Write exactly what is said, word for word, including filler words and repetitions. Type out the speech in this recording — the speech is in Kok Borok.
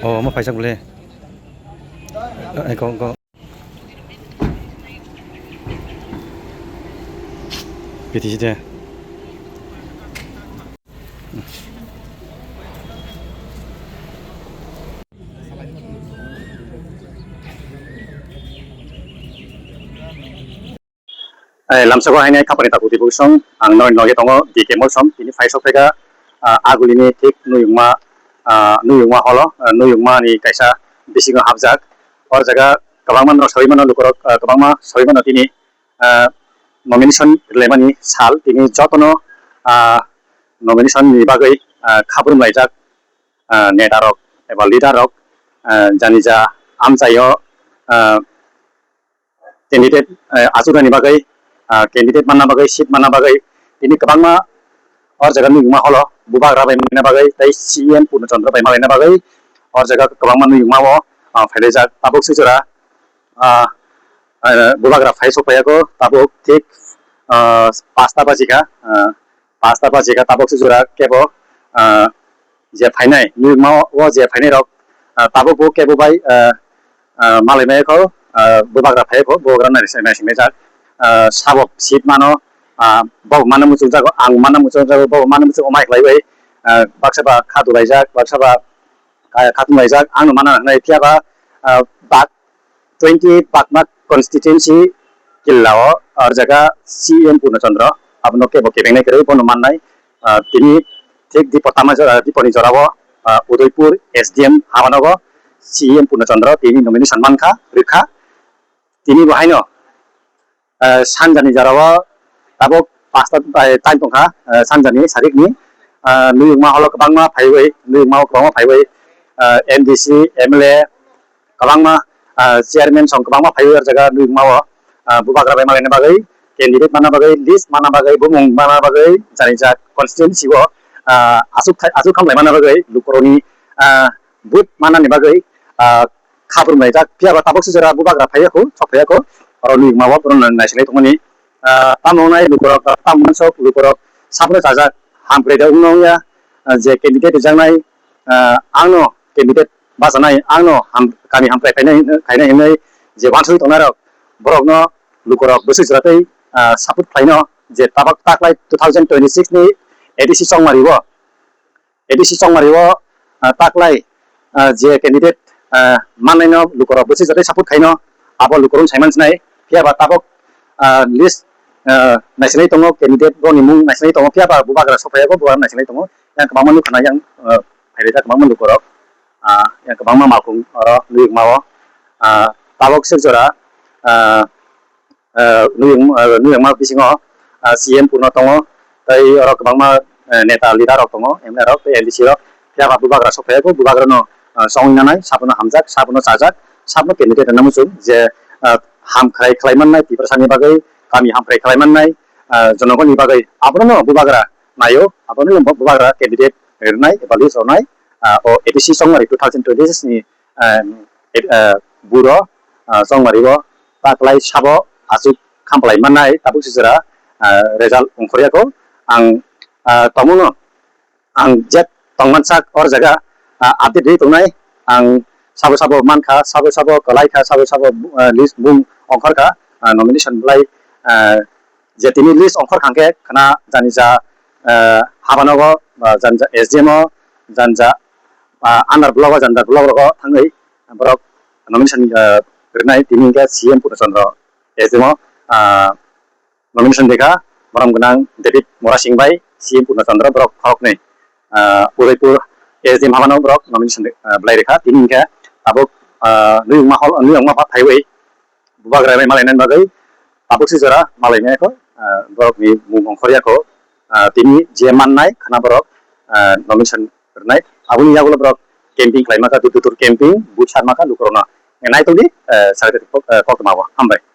Oh, omo phaijak bole. Ai, kok, kok. P T C de. Eh, lamsao haino khapani takhuk twi buksong, ang norok nogi tongo, D K Molsom, tini phai sok phaikha, ah, agulini thik nuyungma, ah, nuyungma holo, ah, nuyungma ni kaisa bisingo hapjak. O jaga kwbangma norok saui mano, lukurok, ah, kwbangma saui mano tini, ah, nomination rwlaimani sal, tini jotono, ah, nomination ni bagwi, ah, khabrumlaijak, ah, neta rok eba leader rok, ah, jani ja amchaio, ah, candidate, eh, achuknani bagwi, ah, candidate manna bagwi, seat manna bagwi, tini kwbangma o jaga nukma holo bubagra bai manna bagwi tei C M Purno Chandra bai malaina bagwi o jaga kwbangma nukma o, ah, phailaijak. Tabuk swijora, ah, ah, bubagra phai sok phaiyago, tabuk thik, ah, pasta bajikha, ah, pasta bajikha, tabuk swijora kebo, ah, je phainai, nukma o je phainai rok, ah, tabuk bo kebo bai, ah, ah, malai maya kho, ah, bubagra phai kho, bubagra nai se, nai se mejak, ah, sabo seat mano, ah, bo mana muchung jago, ang mana muchung jago, bo mana muchung omai khlai bai, ah, baksa ba kha dulaijak, baksa ba ka-, khatung laijak, ang no mana nai phiya ba, ah, bak twenty Bakma constituency killa o, ah, jaga C M Purno Chandra, abono kebo kebengnai kwrwi, bono mannai, ah, tini thik dipo tama jora, diponi jorao, ah, Udaipur S D M habanogo C M Purno Chandra tini nomination mankha, rwkha. Tini bo haino, ah, sanjani jorao tabuk pasta bai time tongkha, ah, sanjani sarikni, ah, nuyungma holo kwbangma phaiwi, nuyungma o kwbangma phaiwi, ah, M D C, M L A, kwbangma, ah, chairman song kwbangma phaiwi o jaga nuyungma o, ah, bubagra bai malaina bagwi, candidate manna bagwi, list manna bagwi, bumung manna bagwi, jani jak constituency o, ah, aswk thai-, aswk hamlai manna bagwi lukurokni, ah, vote mannani bagwi, ah, khabrumlai jak. Phiya ba tabuk swijora bubagra phaiya kho, sok phaiya kho, oro nuyungma o bono naisilai tongmani, ah, tamo wngnai lukurok, tamo mansok lukurok, saphano chajak, hamkrai da wngno wngya, ah, je candidate rijaknai, ah, angno candidate bachanai, angno ham-, kami hamkrai khainai, khainai hinwi je uansugwi tongnairok, borokno lukurok bwswk jora tei, ah, support khlaino je tabuk taklai two thousand twenty-six ni A D C chongmari o, A D C chongmari o, ah, taklai, ah, je candidate, ah, mannaino lukurok bwswk jora tei support khaino, abo lukurok saiman sinai, phiya ba tabuk, ah, list, ah, naisinai tongo, candidate rokni mung naisinai tongo, phiya ba bubagra sok phaiya bo bubagra naisinai tongo, yang kwbangma nukha yang, ah, phairwkha kwbangma lukurok. Ah, yang kwbangma malkhung oro nuyungma o, ah, tabuk swijora, ah, ah, nuyung-, ah, nuyungma bisingo, ah, C M Purno tongo, tei oro kwbangma, eh, neta leader rok tongo, M L A rok tei M D C rok, phiya ba bubagra sok phaiya kho, bubagrano, ah, songwi nanai, sabono hamjak, sabono chajak, sabono candidate rwna muchung je, ah, hamkrai khlai mannai, Tiprasani bagwi kami hamkrai khlai mannai, ah, jonogonni bagwi abono bubagra naio, abono bubagra candidate rwnai eba list rwnai, ah, o A D C chongmari two thousand twenty-six ni, ah, ed-, ah, buro, ah, chongmari o taklai sabo aswk khampalai mannai tabuk swijora, ah, result ongkhorya kho. Ang, ah, tongmungno ang je tongmansak or jaga, ah, update rwi tongnai. Ang sabo sabo mankha, sabo sabo kwlai kha, sabo sabo, ah, list bung ongkhor kha, ah, nomination bwlai, ah, je tini list ongkhor kha hwnkhe khna jani ja, ah, habanogo, ah, jani ja S D M o, jani ja, ah, under block o, jani ja block rogo thangwi borok nomination, ah, rwnai tini hwnkhe C M Purno Chandra S D M o, ah, nomination rikha, borom gwnang David Mora Singh bai C M Purno Chandra borok khoroknwi, ah, Udaipur S D M habano borok nomination ri-, ah, bwlai rikha. Tini hwnkhe tabuk, ah, nuyungma hol, nuyungma pha phaiwi bubagra bai malainani bagwi tabuk swijora malainai kho, ah, borokni mung ongkhorya kho, ah, tini je mannai khna borok, ah, nomination rwnai. Aboni yagulo borok camping khlai maka, door to door camping, buj sar maka lukurokno. Naitokdi, ah, sakhe kok, ah, koktwma bo. Hambai.